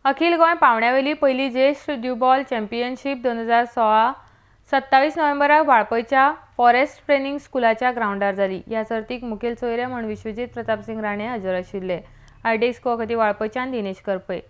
अखिल गोंय पावंड्यावेली पयली ज्येश्ठ ड्यूबॉल चॅम्पियनशीप 2016 27 नोव्हेंबराक वाळपयच्या फॉरेस्ट ट्रेनिंग स्कुलाच्या ग्रावंडार जाली. ह्या सर्तीक मुखेल सोयरे म्हूण विश्वजीत प्रतापसिंग राणे हजर आशिल्ले. आयडेक्स गोवा खातीर वाळपयच्यान दिनेश करपै.